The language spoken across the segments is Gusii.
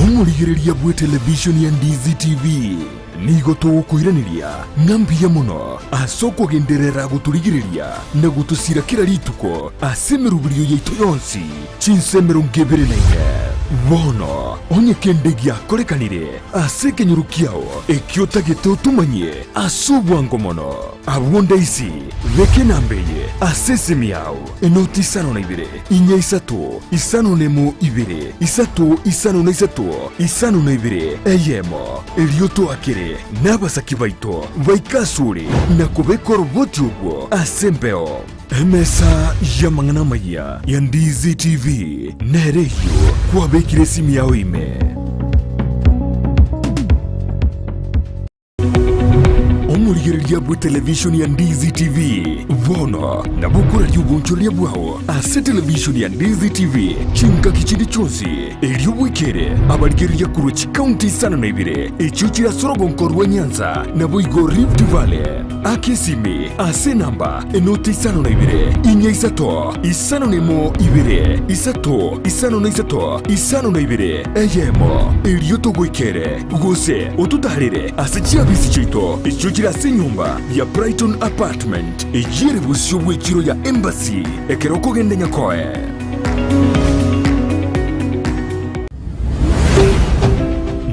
Omorigereria bw'etelevishoni ya Ndizi TV nigo togokoiraneria ng'a mbuya mono ase okogenderera gotorigereria na gotosira kera rituko ase emeroberio yaito yonsi chinsa 24. Bono onye kende giakorekanire ase ekenyoro kiao ekio otagete otomanyie ase obwango mono, abwo ndaisi beka enamba eye ase esimi yao. Enoti isano na ibere, inya isato, isano nemo ibere, isato isano na isato, isano na ibere, eyemo. Erio toakere nabasaki baito baike asore na kobeka oroboti obwo ase embeo. Emesa y'amang'ana amayia ya Ndizi TV nere eyio kwabekire esimi yao ime. Omorigereria bw'etelevishoni ya Ndizi TV bono nabo okoraria obonchoreria bwao ase televishoni ya Ndizi TV chingaki chinde chionsi, erio bwekere abarigereria korwa chikaunti isano na ibere echio chire ase orogonko rwa Nyanza naboigo Rift Valley. Aka esimi ase enamba enoti isano na ibere, inya isato, isano na emo ibere, isato, isano na isato, isano na ibere, eyemo, erio togoikere. Gose ototaarere ase chiabisi chiaito echio chire ase enyomba ya Brighton Apartment, eyio ere bosio bw'echiro ya Embassy ekero okogenda Nyakoe.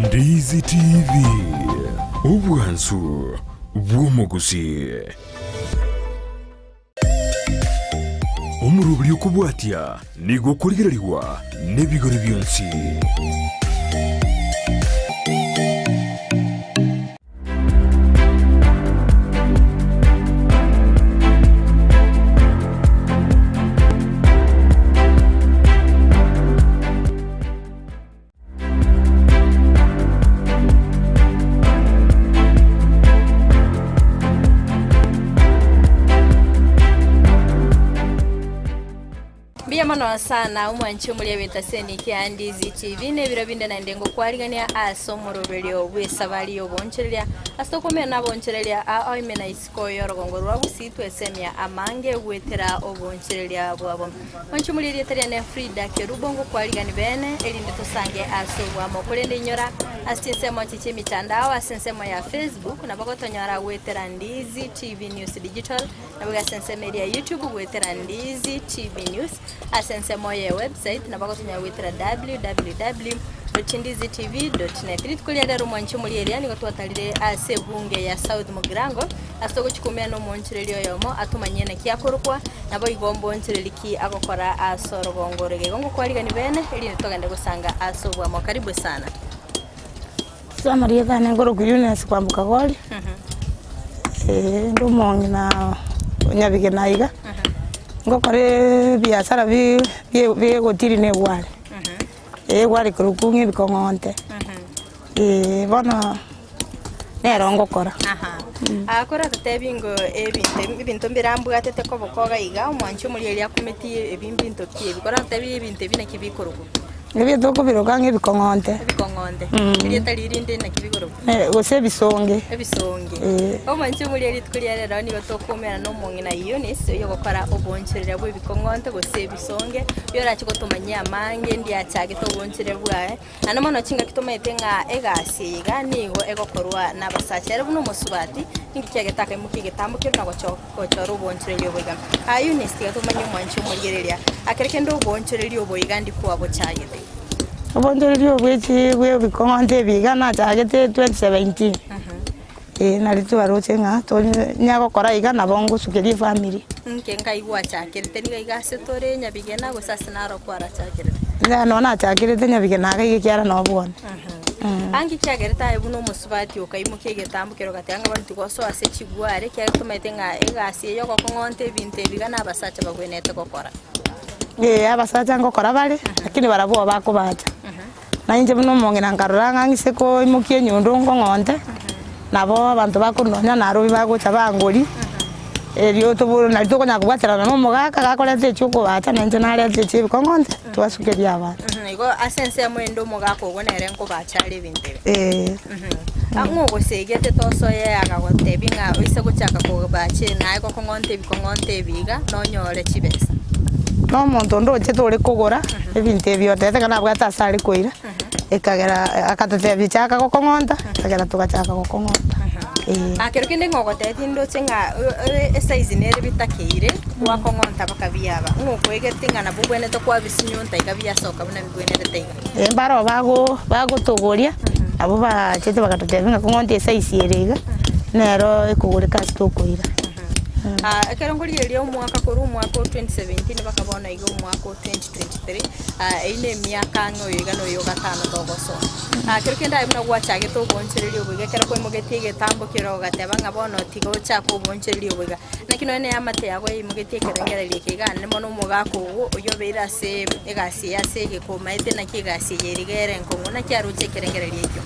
Ndizi TV, obwansu bw'omogusii. Omoroberi okobwatia nigo okorigererigwa nebigori bionsi. Mbuya mono sana omwanchi omoria bw'etaseni kia Ndizi TV na ebiro binde naende ngokwarigania ase omoroberio bw'esabari y'obonchoreria ase tokomenya nabonchoreria ao ime na isiko y'orogongo rwa Gusii twesemia amange goetera obonchoreria bwabo. Mwanche erieta riane Frida Kerubo ngokwarigani bene, erinde tosange ase oboamo. Korende inyora, ase chinsemo echi chi'emitandao, ase ensemo ya Facebook, nabo gotonyora goetera Ndizi TV News Digital, nabo iga ase ensemo eria ya YouTube goetera Ndizi TV News, ase ensemo ye website nabo gotonyora goetera www dot ndizi tv dot net. Rituko ria rero mwanche omori eria nigo twatarire ase ebunge ya South Mugirango, Ase ogochia koumera nomoonchoreria oyomo atomanyie naki akorokwa, naboigo mbonchoreri ki agokora ase orogongo oro. Iga ngokwarigani bene, erinde togende gosanga ase oboamo. Karibu sana. Ase amarieta ane nkorokwa Eunice Kwamboka Gori, inde omong'ina o Nyabigena iga, ngokora ebiasara bi bie bia egotiri na egware, egware korokwa ng'a ebikong'onte, bono. nero ngokora. Aha. Koratotebie ng'o ebinto ebinto mbirambwatete koboko iga iga, omwanchi omoria eria akumeti ebi mbinto ki ebi? Koratotebie ebinto ebi naki bikorokwa? Ebi tokobiroka ng'a ebikong'onte. Ebikong'onte. Erieta ririnde naki bikorokwa? Gose ebisonge. Ebisonge. Eh. Omwanchi omoria rituko ria rero nigo tokoumera na omong'ina Eunice oyo ogokora obonchoreria bwa ebikong'onte gose ebisonge, oyo orache gotomanyia amange ndiachagete obonchoreria bwaye. Naende mono chingaki tomaete ng'a egasi eye iga nigo egokorwa nabasacha. Ere buna omosubati, ninki kiagete akaimokia egetambo keria na gocho gochora oboonchoreria obo iga. Aa Eunice tiga tomanye omwanchi omorigereria, akere kende oboonchoreria obo iga ndi kwabochagete. Oboonchoreria obwe echi bwa ebikong'onto ebi iga nachagete 2017, eh nari twaroche ng'a tonya gokora iga nabo ngosukeria efamiri. Inki nkai gwachakerete niga iga ase tore nyabigena gose ase naro kwarachakerete? Inche noo nachakerete nyabigena iga iga ekiagera noo bwone. Anki kiagerete aye buna omosubati okaimokia egetambo kero ogateba ng'a bono tigosoa ase chigware ekiagera tomaete ng'a egasi eye yogokong'onta ebinto ebi iga na abasacha bagwenerete gokora. Ee abasacha ngokora bare, lakini barabwo bakobacha. Na inche buna omong'ina nkarora ng'a ng'ise koimokia enyundo nkong'onte, nabo abanto bakorwa nonya Nairobi bagocha bangori, erio tobo nari tokonyara kobwaterana na omogaka gakoreta echio okobacha na inche nareta echio ebikong'onte, twasukeria abanto. Igo ase ensemo ende omogaka ogo nere nkobacha are ebinto ebi. Eeh. Ang'o ogosegete tosoe agagotebia ng'a oise gochaka kobacha naye gokong'onta ebikong'onto ebi iga nonyore chibesa. Na omonto onde ochete ore kogora ebinto ebi otebete ng'a nabwate ase are koira. Ekagera agatotebia chaka gokong'onta, ekagera togachaka gokong'onta, eh. Ah, kero kende ng'a ogotebi ndoche ng'a esize nere bitakeire, gwakong'onta mpaka biaba, ng'a okoegete ng'a nabo obwenerete kwabisinyonta iga biasoka buna bibwenerete iga. Eh, mbaro bago bagotogoria, nabo bachete bagatotebia ng'a kong'onta esize ere iga, nero ekogoreka ase tokoira. Ah, ekero nkorigereria omwaka korwa omwaka o 2017 mpaka bono iga omwaka o 2023, Eyio nemiaka ang'e oyo iga na oyo gatano togosoa. Kero kende aye buna gwachagete oboonchoreria obo iga, ekero kwaimogetie egetambo keria ogateba ng'a bono tiga ochake oboonchoreria obo iga. Naki nonya na eamate yago yaimogetie ekerengererio eke iga naende mono omogaka ogo oyio obeire ase egasi eye ase egeka omaete naki egasi eye ere iga ere enkong'u, naki aroche ekerengererio ekio?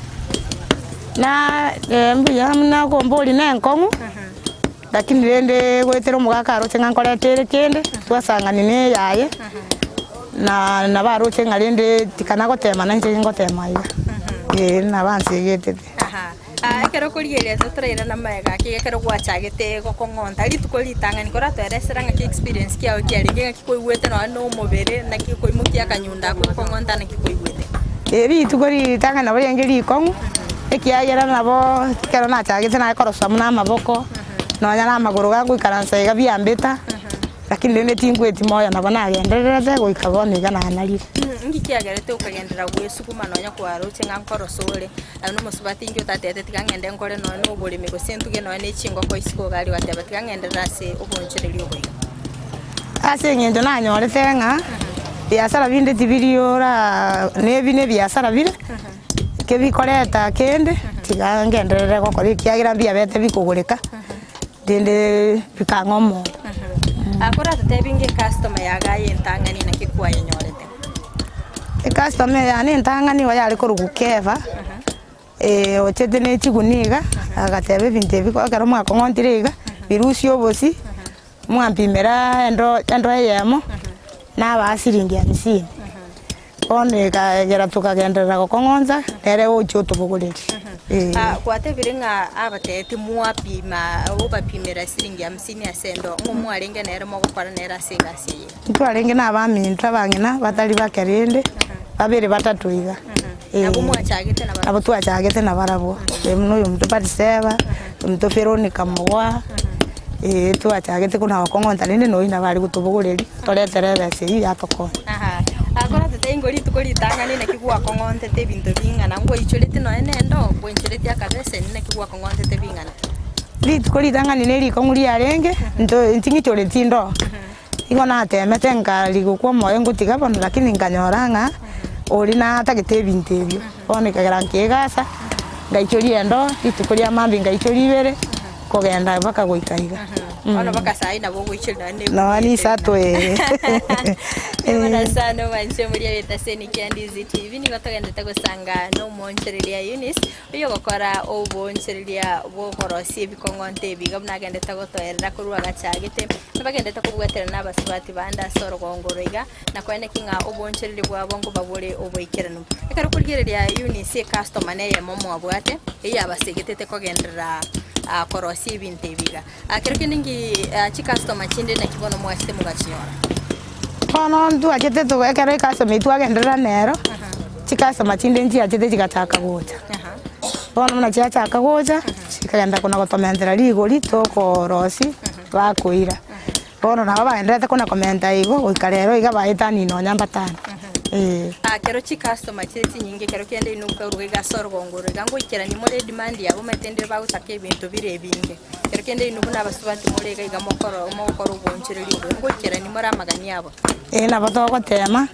Na mbuya buna okombori na enkong'u. Lakini rende goetera omogaka aroche ng'a nkoreta ere kende, twasang'ani na eyaye, na nabo aroche ng'a rende tikana gotema nainche ngotema iga, eh nabo ansegetete. Aha, ekero okorigereria totorairana amaega ake iga ekero gwachagete gokong'onta rituko ritang'ani koratoeresera ng'aki experience kiago kiarenge ng'aki koigwete nonye na omobere naki okoimokia akanyundo ako gokong'onta naki koigwete. Rituko ritang'ani nabo riarenge rikong'u, ekiagera nabo ekero nachagete naye korosa buna amaboko, nonya na amagoro gagoikaransa iga biambeta, lakini rende tingweti moyo nabo nagendererete goika bono iga nanarire. Inki kiagerete okagenderera gwesuguma nonya kwaroche ng'a nkorosa ore, aye na omosubati inki otatebete tiga ng'ende nkore nonya na oboremi gose ntuge nonya na echingoko isiko iga aria ogateba tiga ng'enderere ase obonchereri obo iga. Ase eng'encho nanyorete ng'a biasara binde tibiri ora nebi ne ebiasara bire, kebikoreta kende, tiga ngenderere gokora ekiagera mbiabete bikogoreka, rende bikang'a omoyo. Koratotebi ng'a ecustomer yago aye entang'ani naki kwayenyorete? Ecustomer yane entang'ani igo yare korokwa Kefa. Ochete ne chigunia iga, agateba ebinto ebi ekero mwakong'ontire iga, birusie obosie, mwampimera endo endo eyemo, nabaa siringi hamsini. Bono ekagera tokagenderera gokong'onsa, nere ocha otobogoreria eh. Gwatebire ng'a abatebi mwapima obapimera siringi hamsini ase endo, ng'o mwarenge nere mogokora nere ase egasi eye? Ntwarenge na abaminto abang'ina batari bake rende, babere batato iga. Nabwo mwachagete nabarabwo? Nabwo twachagete nabarabwo, buna oyominto Batiseba, oyominto Veronica Mogoa, twachagete buna gokong'onta rende nonya nabo are gotobogoreria, toretere ebesa eywo yatokonya. Akoratete ingo rituko ritang'ani naki gwakong'ontete ebinto bing'ana, ngwaichoreti nonya na endoo, ngwaichoreti akabeseni naki gwakong'ontete bing'ana? Rituko ritang'ani ne rikong'u riarenge, nto nting'ichoreti ndoo. Igo nateemete nkarigokwa omoyo ngotiga bono, lakini nkanyora ng'a oria natagete ebinto ebio. Bono ekagera nkegasa, ngaichoria endoo, rituko ria mambia ngaichoria ibere, kogenda mpaka goika iga. Bono mpaka saii nabo ogoichoria naende ne Nonya na isato ee. Bwana sana omwanche omoria bw'etaseni kia Ndizi TV nigo togendete gosanga na omoonchoreria Eunice Oyogokora oboonchoreria bw'okorosia ebikong'onto ebi iga buna agendete gotoerera korwa agachagete, nabagendete kobwaterana nabasubati bande ase orogongo oro iga, na koeneki ng'a oboonchoreria bwabo nkoba bore oboikeranu. Ekero okorigereria Eunice ecustomer neyemo mwabwate, eyio yabasegetete kogenderera korosia ebinto ebi iga. Kero kende nki chicustomer chinde naki bono mwachete mogachinyora? Bono ntwachete toga ekero ecustomer eyio twagenderera nero, chicustomer chinde nchiachete chigachaka gocha. Bono buna chiachaka gocha, chikagenda kona gotomentera rigori tokorosia bakoira. Bono nabo bagendererete kona komenta igo goika rero iga baetani nonya mbatano, eh. Ekero chicustomer chire chinyinge ekero kende inwe nkoruga iga ase orogongo oro iga ngoikerania more edemand yabo omanyete ndire bagotaka ebinto bire ebinge. Ekero kende inwe buna abasubati more iga iga mokoro mogokora obonchereri obo, ngoikerania more amagani abo. Ee nabo togotema,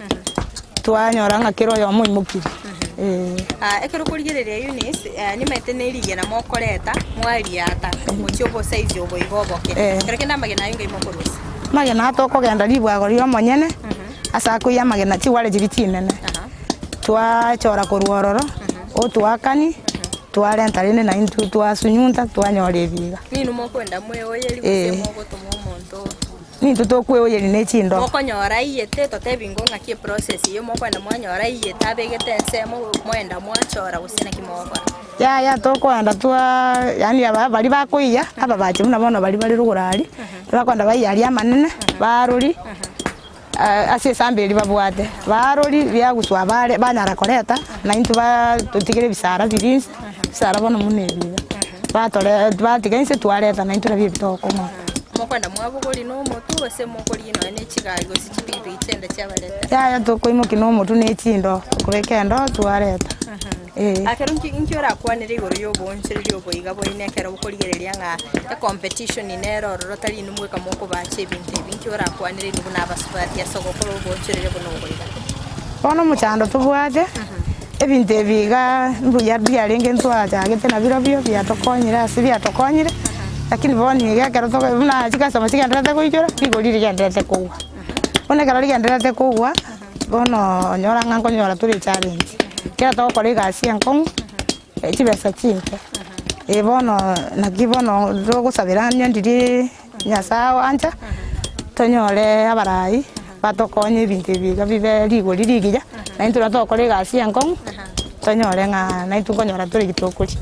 twanyora ng'a kera oyomo oimokirie, ee. Ekero okorigereria Eunice, nimaete ne rigena mokoreta, mwariata, mochie obosaizi obo iga oboke. Ekero kende amagena ayio ngai mokorusia? Amagena aya tokogenda ribwago ria omonyene, ase akoiyia amagena chigware chiria chinene, twachora korwa ororo, otwakani. Twarenta rende naintwe twasunyunta twanyora ebiiga. Ninwe mokwenda mweoyerie gose mogotoma omonto? Nintwe tokweoyeria ne chindoo. Mokonyora aiyete totebi ingo ng'aki eprocess eyio mokwenda mwanyora aiyete abegete ensemo moenda mwachora gose naki mogokora? Yaya tokoenda twaa yaani aba baria bakoiyia ababachi buna bono baria bare rogoro aria, bakoenda baiya aria amanene, barori. Ase esambe eria babwate, barori biaguswa bare banyara koreta, na intwe ba totigere ebisara biria inse, ebisara bono buna ebi iga, batore batiga inse twareta naintwe nabio ebi togokong'ota. Mokoenda mwabogoria na omotwe gose mokorigia nonya ne chigari gose chipigipigi chiaenda chiabareta? Yaya tokoimokia na omotwe na echindoo, tokobeka endoo twareta, eh. Ekero nki nki orakwanere igoro ya oboonchoreria oboiga boino ekero bokorigereria ng'a ecompetition nere ororo tari inwe mweka mokobacha ebinto ebi, nki orakwanere inwe buna abasubati ase ogokora oboonchoreria buna obo iga? Bono omochando tobwate, ebinto ebi igaa mbuya biarenge ntwachagete nabirobio biatokonyire ase biatokonyire, lakini bono iga ekero togo buna chicustomer chigendererete goichora, rigori rigendererete kogwa. Bono ekero rigendererete kogwa. Bono onyora ng'a nkonyora tore echallenge, ekero togokora egasi enkong'u, chibesa chinke, eh bono naki bono togosabera onye ndiri Nyasaye oancha, tonyore abarai batokonye ebinto ebi iga bibe rigori rigiya, naintwe ekero togokora egasi enkong'u, tonyore ng'a naintwe nkonyora tore ki tokoria,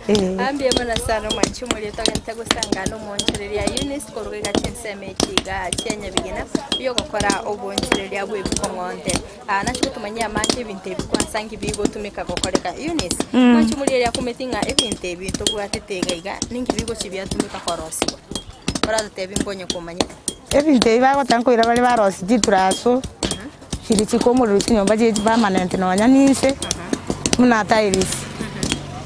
eh. Mbuya mono sana omwanchi omoria togente gosangana omoonchoreria Eunice korwa iga chinsemo echi iga chia Nyabigina, oyogokora oboonchoreria bw'ebikong'onte. Aa nachi gotomanyia amanche ebinto ebi kwansa nki bigotumeka gokoreka. Eunice, omwanchi omoria eria akumeti ng'a ebinto ebi tobwatete iga iga ninki bigochi biatumeka korosiwa? Oratotebi nkonye komanyete. Ebinto ebi bagoteba nkoira bare barosie chituraso, chiria chikomorerwa chinyomba chiria chipermanent nonya na inse, buna tiles,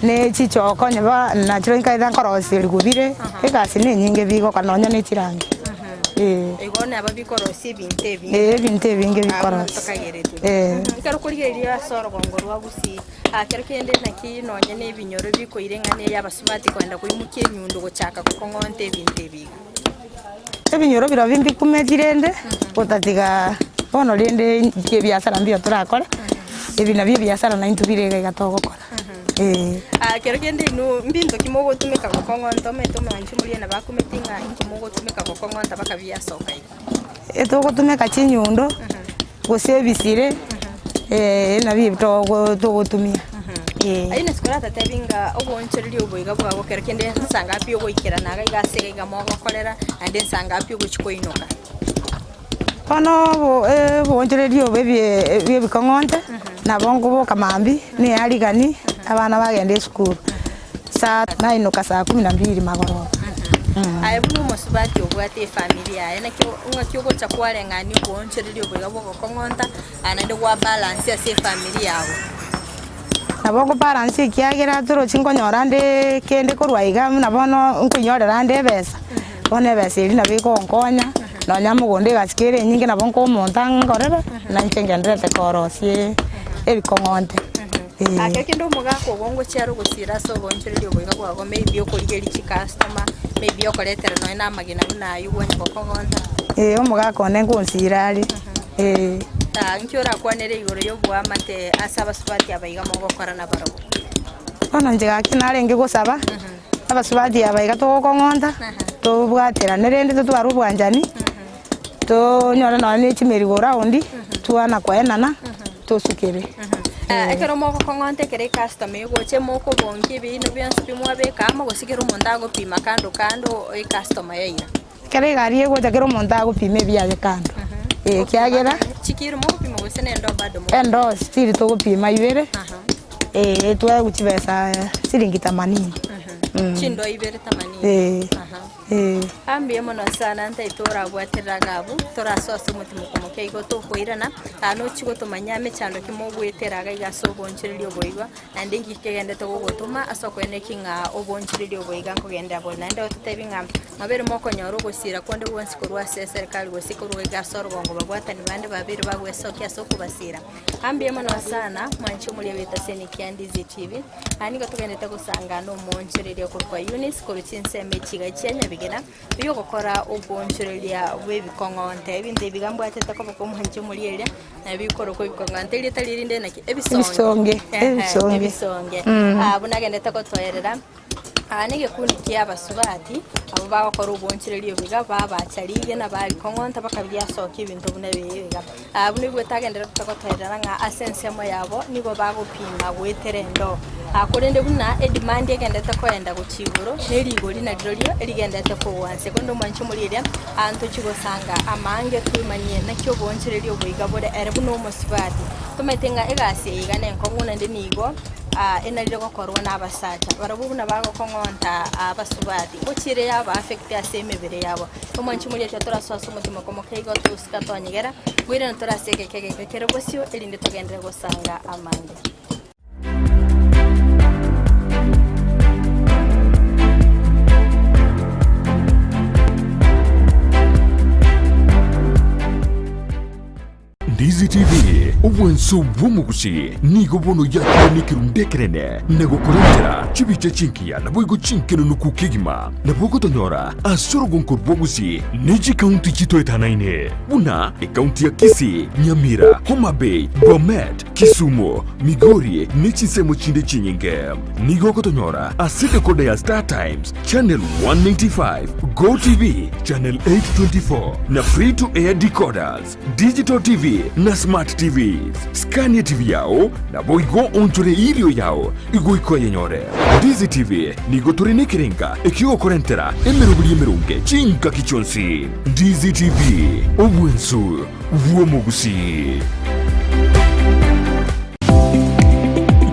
ne chichoko onye ba nachio nkaeta nkoroserigwa bire, egasi na enyinge bigokora nonya na echirangi, eh. Igo nabo bikorosia ebinto ebinge. Eh, ebinto ebinge Abwo bikorosia, tokageretie. eh. Ekero okorigereria ase orogongo rwa Gusii, kero kende naki nonya na ebinyoro bikoira eng'ana eye abasubati kogenda koimokia enyundo gochaka gokong'onta ebinto ebi iga. Ebinyoro birobio mbikumeti rende, gotatiga bono rende inki ebiasara mbiyo torakore, ebi nabio ebiasara naintwe bire iga iga togokora, eh. Kero kende inwe mbinto ki mogotumeka gokong'onta omanyete omwanchi omoria nabo akumeti ng'a inki mogotumeka gokong'onta mpaka biasoka iga? Etogotumeka chinyundo, gose ebisire, nabio ebi togo togotumia, eh. Aye nase koratotebi ng'a oboonchoreria obo iga bwago kero kende nsa ngapi ogoikerana iga iga ase iga iga mogokorera, naende nsa ngapi ogochia koinoka. Bono obo oboonchoreria obo ebie bia ebikong'onte, nabo nkoboka mambia, nearigani, abana bagenda esukuru, saa nainoka saa kumi na mbili magoroba. Aye buna omosubati obwate efamiri yaye, naki ng'aki ogocha kwareng'ania oboonchoreria obo iga bwa ogokong'onta, naende gwa balance ase efamiri yago? Nabo okobalansi ekiagera torochi nkonyora nde kende korwa iga buna bono nkoinyorera nde ebesa, bono ebesa eria nabo egonkonya, nonya mogondo egasi kere enyinge nabo nkoa omonto angorere, na inche ngendererete korosia ebikong'onte eh. Ake kende omogaka ogo ngochia are ogosira ase oboonchoreria obo iga bwago maybe okorigeria chicustomer, maybe okoretera nonya na amagena buna aywo gwanya gokong'onta. Eh, omogaka one ngonsira are, eh. Inki orakwanere igoro y'oboamate ase abasubati aba iga mogokora nabarabwo? Bono inche gaki narenge gosaba, abasubati aba iga togokong'onta, tobwaterane rende totware obwanchani, tonyore nonye na echimeri go round, twana koenana, tosukere. Ekero mogokong'onta ekero ecustomer egocha mokobongia ebiino bionsi pi mwabeka amo gose kera omonto agopima kando kando ecustomer yaira? Ekero egari egocha kera omonto agopima ebiaye kando, ekiagera Chikiro mogopima gose na endoo bado mogopima? endoo chiri togopima ibere, twaegwa chibesa siringi themanini. Chindoo ibere themanini? Eh. Aa mbuya mono sana ntaete orabwaterere agabu, torasoe ase omotimoko moke igo tokoirana, aa nochie gotomanyia emechando ki mogwetera iga iga ase oboonchoreria oboigwa. Naende inki kegenderete gogotoma ase okoenekia ng'a oboonchoreria obo iga nkogenderera bore? Naende ototebi ng'a mwabeire mokonyora ogosiira konde gwonsi korwa ase eserekari gose korwa iga ase orogongo babwatani bande babeire bagwesokia ase okobasiira. Aa mbuya mono sana mwanche omoria oito ase Nikia Ndizi TV. Aa nigo togenderete gosangana omoonchoreria okorokwa Eunice korwa chinsemo echi iga chia Nyabigena. Oyogokora oboonchoreria bw'ebikong'onte, ebinto ebi iga mbwatete koboko omwanche omoria eria, na bikorokwa ebikong'onte, erieta ririnde naki? Ebisonge. Ebisonge, Ehe, ebisonge. ebisonge. Mm. Ah, buna agendete gotoerera. Aa negekundi ki'abasubati, abwo bagokora obonchereria obo iga, babacha rigena barikong'onta bakariasokia ebinto buna ebi iga. Aa buna oigwete agendererete gotoerera ng'a ase ensemo yabo nigo bagopima goetera endoo. Aa korende buna edemand egenderete koenda gochia igoro, na erigori narirorio erigenderete kogwa inse. Korende omwanchi omorigereria, aa ntochie gosanga amange twemanyie naki oboonchereria obo iga bore ere buna omosubati. Tomanyete ng'a egasi eye iga nenkong'u naende nigo enarire gokorwa na abasacha. Barabwo buna bagokong'onta abasubati, ngochire yaba affect ase emebere yabo. Omwanchi omorigereria torasoa ase omotima okomoka igo tosika twanyegera, boirane tore ase egeka egeke kere bosio erinde togenderere gosanga amange. Ndizi TV, obwanso bw'omogusi, nigo bono yakire nekerundu ekenene na gokorentera chibicha chingiya naboigo chinkenenuku kegima. Nabo ogotonyora ase orogonko rw'ogusi ne chikaunti chitoetanaine buna ekaunti ya Kisii, Nyamira, Homa Bay, Bomet, Kisumu, Migori ne chinsemo chinde chinyinge. Nigo ogotonyora ase decoder ya Star Times, Channel 195, Go TV, Channel 824 na Free to Air decoders, Digital TV na Smart TVs. Scania TV yao naboigo onchore irio yao igoika oyenyore. Ndizi TV nigo tore nekerenga ekiogokorentera emeroberi emeronge chingaki chionsi. Ndizi TV, obwensu bw'omogusii.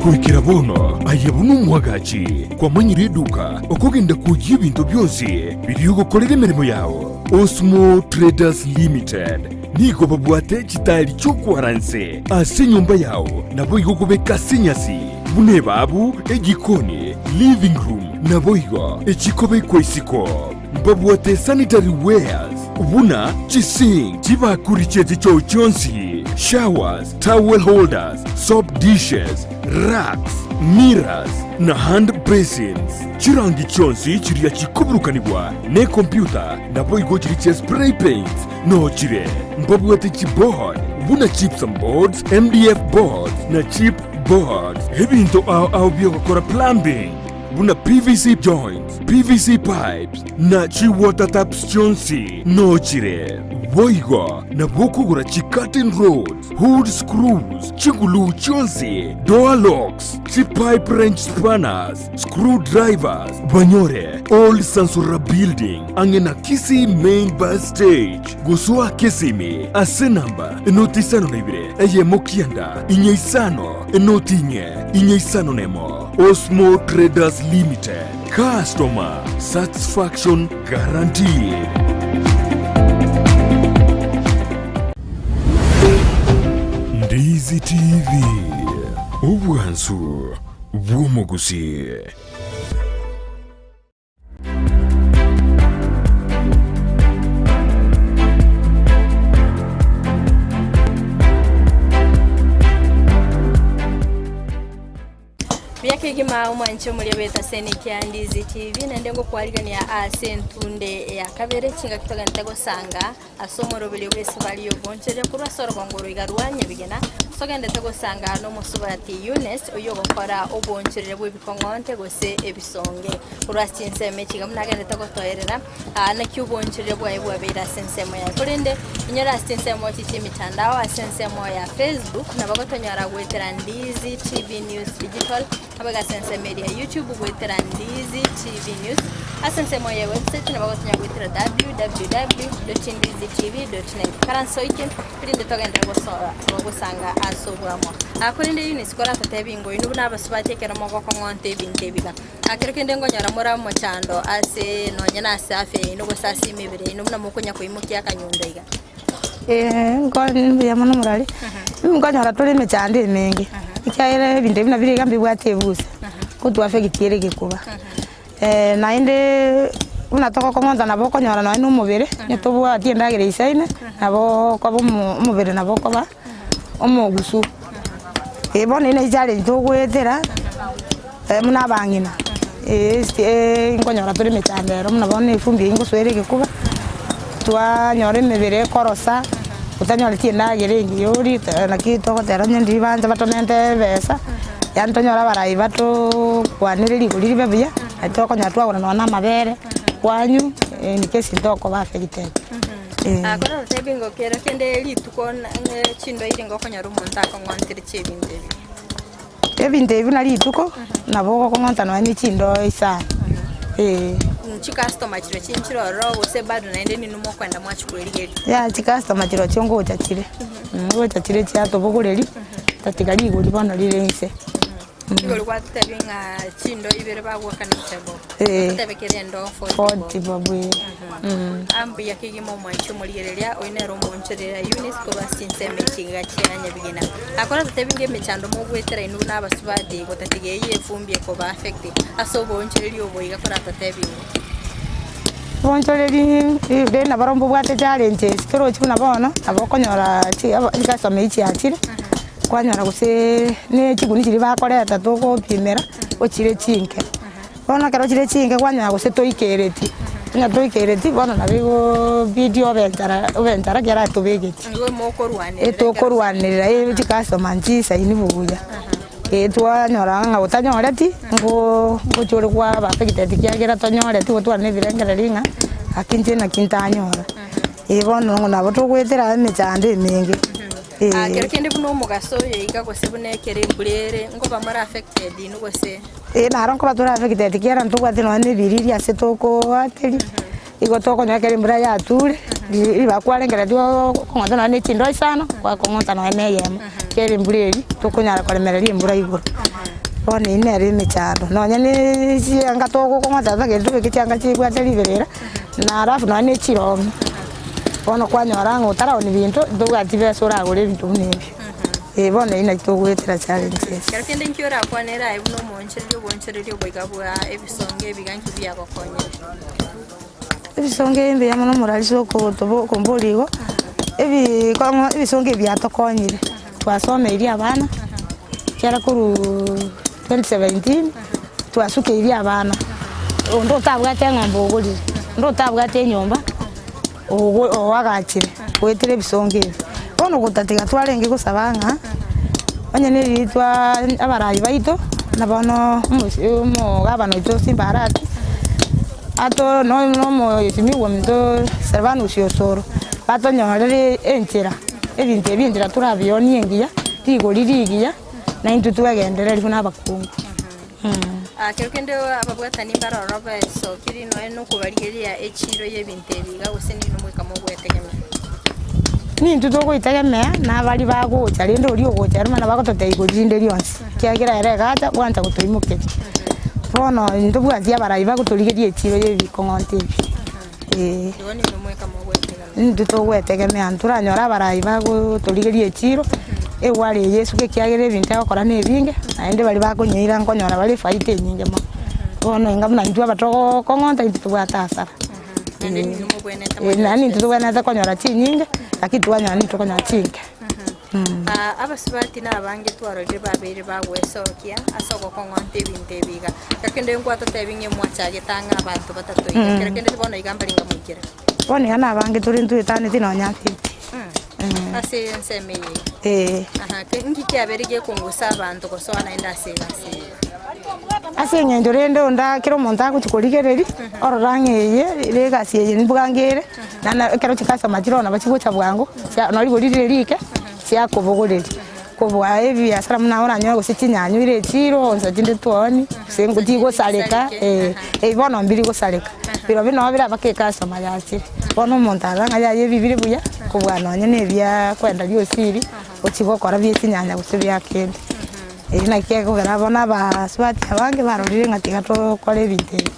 Goikera bono aye buna omwagachi kwamanyire eduka okogenda kwoyia ebinto bionsi biria ogokorera emeremo yao. Osmo Traders Limited nigo babwate chitaeri chi'okwara nse ase enyomba yao naboigo kobeka ase enyasi buna ebabu, ejikoni, living room naboigo echikobekwa isiko. Mbabwate sanitary wares buna chisink, chibakuri chi'echichoo chionsi, showers, towel holders, soap dishes, racks, mirrors, na hand basins. Chirangi chionsi chiria chikoburukanigwa nekompyuta naboigo chiria chia spray paints noo chire. Mbabwate chiboard buna gypsum boards, MDF boards, na chip boards. Ebinto ao ao biogokora plumbing buna PVC joints, PVC pipes, na chi-water taps chionsi nochire. Boigo nabwo okogora chi-curtain rods, hood screws, chiguluu chionsi, door locks, chi-pipe wrench spanners, screw drivers, banyore Old Sansura Building ang'e na Kisii Main Bus Stage. Gosoa Kisimi ase namba enoti isano na ibere eyemo kianda inye isano enoti inye inye isano nemo. Osmo Traders Limited, Customer Satisfaction Guaranteed. Ndizi TV, obwansu bw'omogusii. Buya kegima omwanche omoria bweta Senate ya Ndizi TV naende ngokwarigania ase entunde ya kabere chingaki togente gosanga ase omoroberio bw'esabari y'obonchereria korwa ase orogongo oroiga rwa Nyabigena togendete gosanga nomosubati Eunice oyio ogokora obonchereria bw'ebikong'onte gose ebisonge korwa ase chinsemo echi iga buna agendete gotoerera aa naki obonchereria bwaye bwabeire ase ensemo yaye. Korende inyore ase chinsemo echi chi'emitandao ase ensemo ya Facebook nabo gotonyora goetera Ndizi TV News Digital Nabo ase ensemo eria ya YouTube goetera Ndizi TV News. Ase ensemo ya website nabo gotonya goetera www.ndizitv.net. Karanso oike erinde togenderere gosoa gosanga ase oboamo. Ah, korende Eunice koratotebie ng'a inwe buna abasubati ekero mogokong'onta ebinto ebi iga, ah, kero kende nkonyora more omochando ase nonye na ase afya yaino gose ase emebere yaino buna mokonya koimokia akanyundo iga. Eeh mbuya mono morari, nkonyora tore emechando emenge, ekiagera ebinto ebi nabire iga mbibwate ebusa, ko twafekiti ere egekuba. Naende buna togokong'onta nabo okonyora nonye na omobere, onye tobwati endagera eisaine, nabo okoba omo omobere nabo okoba omogusu. Eh bono eye ne echallenge togoetera, buna abang'ina, nkonyora tore emechando ero buna bono efumbi eywo ngosoera egekuba, twanyora emebere ekorosa, otanyoreti endagera engiya orie naki togoteba onye ndibancha batomente ebesa, yaani tonyore abarai batokwanere rigori ribe buya. Nari tokonyora twagora nonya na amabere, kwanywa, in case ntokoba affected. Eh. Ah, kore otebi ng'o kero kende rituko na ng'e chindo iri ngokonyora omonto akong'ontere chiebinto ebi. Ebinto ebi buna rituko, nabo ogokong'onta nonya ne chindoo isano, eh. Chicustomer chire chinchire ororo gose bado naende ninwe mokoenda mwachia kwerigeria? Yaya chicustomer chirochio ngocha chire, ngocha chire chiatobogoreria, tatiga rigori bono rire inse. Rigori gwatotebia ng'a chindo ibere bagwakana chabo, Eh. ototebe kera endo 40 bob. 40 bob eh. Ah, mbuya kegima omwanchi omorigereria, oyio nere omoonchoreria Eunice korwa ase chinsemo echi iga chia Nyabigina. Akore totebi ng'a emechando mogwetera inwe buna abasubati gotatiga eyio efumbi ekoba affect ase oboonchoreria obo iga koratotebi ng'o. Oboonchoreri rende nabo mbobwate challenges torochi buna bono, nabo okonyora chi aba chicustomer echi chiachire, kwanyora gose ne chiguni chiria bakoreta togopimera, ochire chinke. Bono ekero chire chinke kwanyora gose toikereti, onye toikereti bono nabo igobidi obe enchara obe enchara ekero atobegeti. Nigo mokorwanerera ekero Etokorwanerera eh chicustomer nchisaini buya, eh twanyora ng'a otanyoreti ngoo ngochia ore kwaba affected ekiagera tonyoreti gotwara na ebirengererio ng'a gaki inche naki ntanyora. Eh bono nabo togoetera emechando emenge. Ah, kero kende buna omogaso oyo iga gose buna ekero embura ere, nkoba more affected inwe gose? Ee, naro nkoba tore affected ekiagera ntobwati nonya na ebiriri ase tokoateria, igo tokonyora ekero embura yature, ribaga kwarengereretie okong'ota nonya na echindoo isano, gwakong'ota nonya na eyemo, ekiagera embura eria tokonyara koremereria embura igoro. Bono eywo nere emechando, nonya na chianga togokong'ota totagete tobeke chianga chibwate riberera, na alafu nonya na echirongi. Bono kwanyora ng'a otaraoni binto, ntobwati besa oragore ebinto buna ebio. Eh, bono eyio naki togoetera challenges. Kero kende nki orakwanere aye buna omoonchoreria oboonchoreria oboiga bwa ebisongo ebiga nki biagokonyire? Ebisongo ebi mbuya mono omorarisi okotobo okomboria igo, ebi kong'o ebisongo ebi biatokonyire, twasomeirie abana, ekiagera korwa 2017, twasukeirie abana, onde otabwate eng'ombe ogorire, onde otabwate enyomba. Ogo oagachire goetera ebisongo ebi. Bono gotatiga twarenge gosaba ng'a onye na eritwa abarai baito na bono omosi omogabana oito Simba Arati ato no no omoesimigwa ominto Silvanus Osoro batonyorere enchera ebinto ebi enchera torabionie engiya rigori rigiya naintwe twegendereri buna abakungu. Kero kende ababwatani mbaroro besokirie nonya nokobarigereria echiiro y'ebinto ebi iga gose ninwe moika mogwetegemea. Nintwe togoitegemea na abaria bagocha rende oria ogocha ere mana bagototebia igoro rinde rionsi, ekiagera ere egacha bwancha gotoimokeria. Bono ntobwati abarai bagotorigeria echiiro y'ebikong'onto ebi eh. Igo ninwe moika mogwetegemea. Intwe togwetegemea ntoranyore abarai bagotorigeria echiro, egware eye esuke ekiagera ebinto egokora na ebinge, naende baria bakonyeira nkonyora bare efaida enyinge mono. Bono enga buna intwe aba togokong'onta intwe tobwate hasara. Naende ninwe mobwenerete Eh, naende intwe tobwenerete konyora chinyinge, lakini twanyora nintwe tokonyora chinke. Abasubati nabange twarorire babeire bagwesokia ase ogokong'onta ebinto ebi iga. Ekero kende nkwatotebia ng'a emwachagete ang'e abanto batato iga, ekero kende bono iga mbaringa moikere. Bono iga nabange tore ntwetaneti nonya fifty. Ase ensemo eye iga. Ee. Aha, nki kiabeire gekongusa abanto gosoa naende ase egasi eye? Ase eng'encho rende onde kera omonto agochia korigereria, orora ng'a eye ere egasi eye mbwango ere, naende ekero chicustomer chire oo nabo chigocha bwango, chia nonye rigori rire rike, chiakobogoreria. Kobua ebiasara buna oranyore gose chinyanya oire echiro, gose chinde twaoni, gose tigosareka, eh, ebi bono mbiri gosareka. Birobio nabo bire mpaka ecustomer yachire. Bono omonto arora ng'a yaya ebi bire buya, kobua nonye na ebia kwenda riosiri, ochie gokora bie chinyanya gose bia kende. Erio naki ekogera bono abasubati abange barorire ng'a tiga tokore ebinto ebi.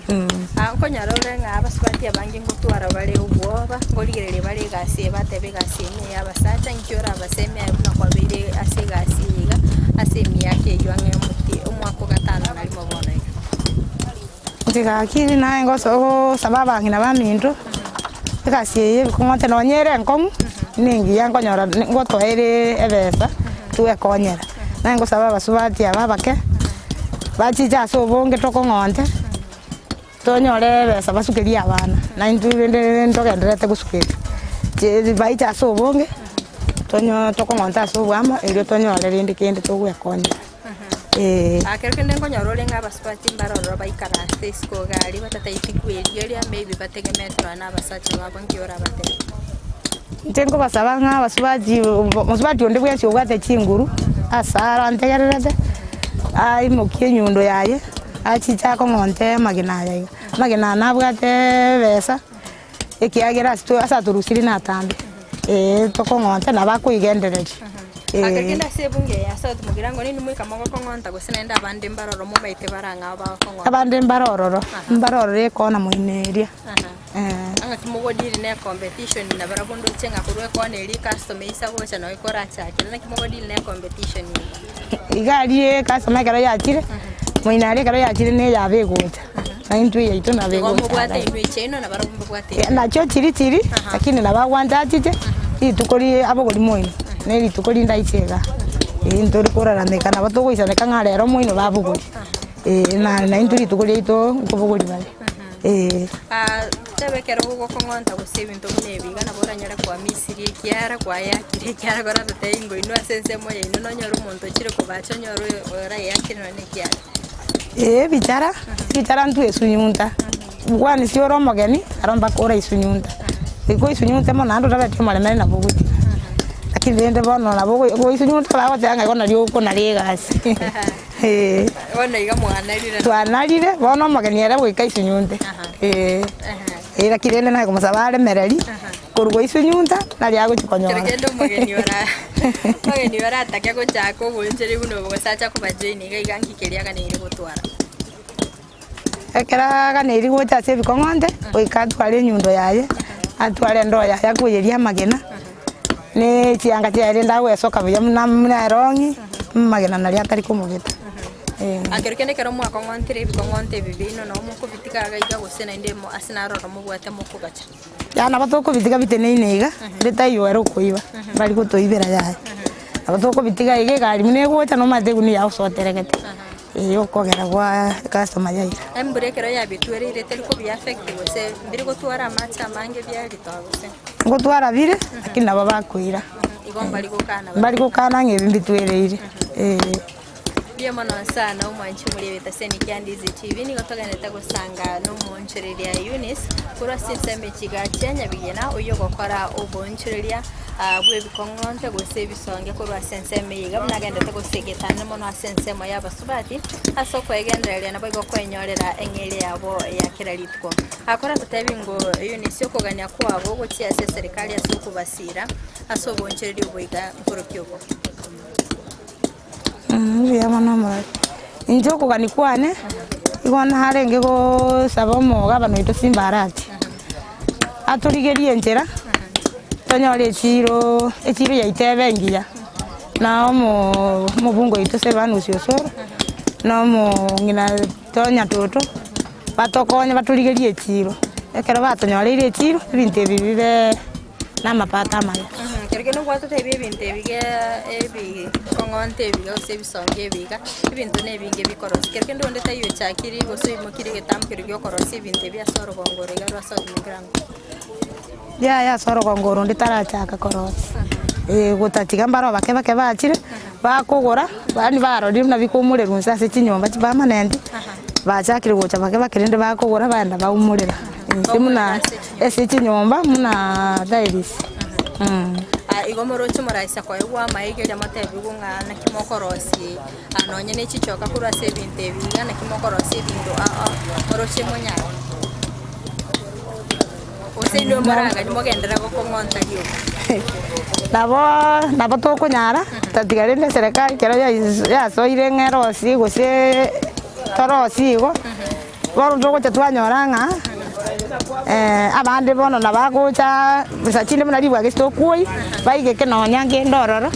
Nkonyora ore ng'a abasubati abange ngotwara bare obwoba, nkorigereria bare egasi eye bateba egasi eye neya abasacha, inki orabasemie aye buna kwabeire ase egasi eye iga, ase emiaka eywo ang'e omotie omwaka o gatano na rimo bono iga. Inche gaki naye ngoso gosaba abang'ina baminto, egasi eye ebikong'ote nonye ere enkong'u, na engiya nkonyora ngotoa ere ebesa twekonyera. Naye ngosaba abasubati aba abake, bachiche ase obonge tokong'onte, tonyore ebesa basukerie abana, na intwe rende ntogendererete gosukeria. Chi baiche ase obonge, tonyo tokong'onta ase oboamo erio tonyore rende kende togwekonyera. Eeh. Ekero kende nkonyora ore ng'a abasubati mbare ororo baikaransete isiko iga aria batataeti kwerigeria maybe bategemeete nonya na abasacha babo nki orabatebie? Inche nkobasaba ng'a abasubati mosubati onde bwensi obwate chinguru ase arantegererete, aimokie enyundo yaye, achiche akong'onte amagena aya iga. Amagena aya nabwate ebesa, ekiagera ase ase atorusirie natambe, eh tokong'onta nabo akoigendereria, Ake eh. kende ase ebunge eye ase omogirango nini moika mogokong'onta gose naende abande mbaroro mobaete barang'ao bagokong'onta? Abande mbare ororo, mbare ororo ekona moino eria, eh. Ang'e timogodiri na ecompetition nabarabwo ndoche ng'a korwa ekona eria ecustomer eisa gocha noo ekorachakera naki mogodiri na ecompetition iga? Iga aria ecustomer ekero yachire, moino aria ekero yachire na eyabo egocha. Na intwe yaito nabo Igo egocha mobwate iga. inwe chiaino na barabwo mbabwate echiaino. Nachio chiri chiri, lakini nabo agwancha achiche, rituko rie abogori moino, na erituko rinde aiche igaa. Eeh ntori korarameka nabo togoisaneka ng'a rero moino babogori, eh na na intwe rituko riaito nkobogori bare, eh. Tebe ekero ogokong'onta gose ebinto buna ebi iga nabo oranyare koamisiria ekiara kwayakire ekiara koratotebie ng'a inwe ase ensemo yaino nonyore omonto ochire kobacha onyore oyo orayakire nonye na ekiara. Ee ebichara, ebichara ntwe esunyunta, kwani si ore omogeni aro mpaka oraisunyunta, goika oisunyunte mono naende otabeti omoremere nabo ogotiga. Lakini rende bono nabo ogo ogoisunyunta bagoteba ng'a igo nario okonaria egasi eh. Bono iga mwanarire. Twanarire, bono omogeni ere goika aisunyunte eh, eh lakini rende naye komosaba aremereri, korwa goisunyunta naria agochi konyora. Kero kende omogeni ora omogeni oratake gochaka oboencheri buna obo gose acha kobajoin iga iga nki keria aganeire gotwara? Ekero aganeiri gocha ase ebikong'onte, goika atware enyundo yaye, atware endoo yaye akoiyeria amagena, na echianga chiaye rende agoesoka buya buna buna erong'i, amagena naria atari komobeta eh. Ekero kende ekero mwakong'ontire ebikong'onte ebi biaino nabo mokobitiga iga iga gose naende mo ase naroro mobwate mokogacha. Yaya nabo tokobitiga biteneine iga, ere taiyo ere okoiba, mbari gotoibera yaya. Nabo tokobitiga iga egari buna egocha nomanyete egunia yago osoteregete, eh okogera gwa ecustomer yaira. Embura ekero yabitwereire teri kobi affect gose mbiri gotwara amache amange biaritoa gose? Ngotwara bire, lakini nabo bakoira. Igo mbari gokana Mbari gokana ng'a ebi mbitwereire, eh. Mbuya mono sana omwanchi omoria bw'etaseni kia Ndizi TV, nigo togenderete gosanga nomoonchoreria Eunice korwa ase ensemo echiga chia Nyabigena oyio ogokora oboonchoreria bw'ebikong'onte gose ebisonge korwa ase ensemo eye iga buna agenderete gosegetana mono ase ensemo y'abasubati ase okoegendereria naboigo kwenyorera eng'eria yabo ya kera rituko. Akora totebi ng'o Eunice okogania kwabo gochia ase eserikari ase okobasira ase oboonchoreria obo iga nkorokia obo. Mbuya mono omorwoti. Inche okogania kwane, igo narenge gosaba omogabana oito Simba Arati, atorigerie enchera, tonyore echiro echiro yaito ebe engiya, na omo omobunge oito Silvanus Osoro, na omong'ina Tonya Toto, batokonye batorigerie echiro. Ekero batonyoreire echiro, ebinto ebi bibe. namapato amaya. Ekero kende gwatotebia ebinto ebi iga ebikong'onto ebi iga gose ebisongo ebi iga, ebinto na ebinge bikorosia. Kero kende onde taiyo ochakire gose oimokirie egetambo keria gia okorosia ebinto ebi ase orogongo oro iga rwa South Mugirango. Yaya ase orogongo oro onde tarachaka korosia, eh gotatiga mbaro bake bake bachire, bakogora, yaani barorire buna bikoumorerwa inse ase chinyomba chipermanent, bachakire gocha bake bake rende bakogora baenda baumorera inse buna. Ase chinyomba buna tiles. Igo moroche moraisa koegwa amaiga erio motebigwe ng'a naki mokorosie nonye ne chichoka korwa ase ebinto ebi iga naki mokorosia ebinto ao ao moroche monyare. Gose inwe moraganie mogenderere gokong'onta rioka. Nabo nabo tokonyara, tatiga rende eserekari ekero yasoire ng'a erosie gose torosie igo. Bono togocha twanyora ng'a abande bono nabagocha bosa chinde buna ribwagi ase tokwoi, baigeke nonya ngende ororo,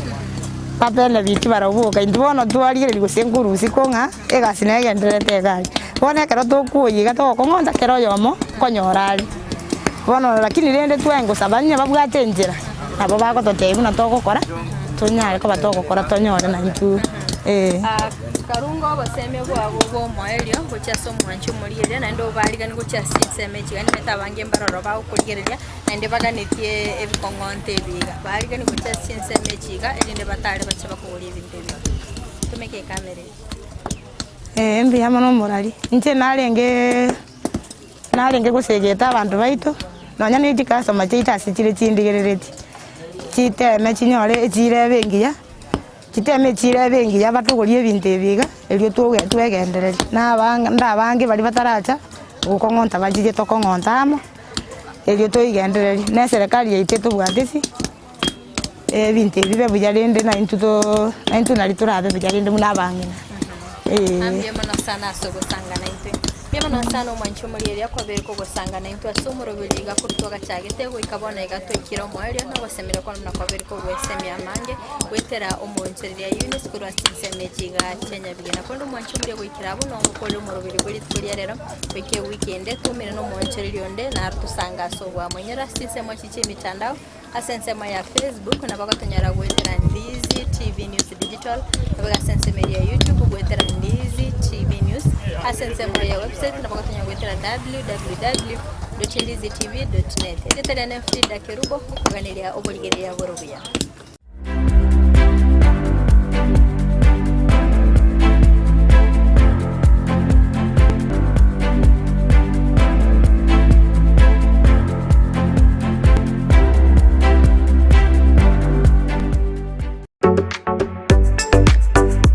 bapene biti barabwo boka. Intwe bono twarigereria gose nkorusia ko ng'a egasi negendererete iga aria. Bono ekero tokwoi iga togokong'onta kera oyomo nkonyora are. Bono lakini rende twengosaba onye babwate enchera, nabo bagototebia buna togokora, tonyare koba togokora tonyore naintwe eh. Karunga obosemia bwabo bw'omoerio gochia ase omwanchi omorigereria, naende obariganie gochia ase chinsemo echi iga nimanyete abange mbaroro bagokorigereria, naende baganetie ebikong'onto ebi iga. Bariganie gochia ase chinsemo echi iga, erinde batare bache bakogoria ebinto ebi. Tumeka ekamera eye. Ee, mbuya mono omorari. Inche narenge narenge gosegeta abanto baito, nonya ne chikasoma chiaito ase chire chindigereretie, chiteme chinyore echire ebe engiya, chiteme echire ebe engiya batogorie ebinto ebi iga, erio toge twegendererie. Na abang ndabange baria bataracha, gokong'onta bachiche tokong'onta amo, erio toigendererie. Na eserekari yaito etobwateti. Ebinto ebi bibe buya rende naintwe too naintwe nari torabe buya rende buna abang'ina eh. Mbuya mono sana ase ogosanga naintwe. Mbuya mono sana omwanchi omorieria kwabeire kogosanga naintwe ase omoroberi iga korwa twagachagete goika bono iga twaikire omoerio na ogosemeria kwane buna kwabeire kogwesemia amange goetera omoonchoreria Eunice korwa ase chinsemo echi iga chia Nyabigena. Korende omwanchi omoria goikera abwo nongokorere omoroberi bwe rituko ria rero goika ewiki ende toumere na omoonchoreria onde naro tosange ase oboamo. Inyora ase chinsemo echi chia emitandao. Ase ensemo ya Facebook nabo ogotonyora goetera Ndizi TV News Digital, nabo ase ensemo eria ya YouTube goetera Ndizi TV News, ase ensemo ya website nabo ogotonyora goetera www.ndizitv.net. Erieta riane Frida Kerubo, ngokoganeria oborigereria bore obuya.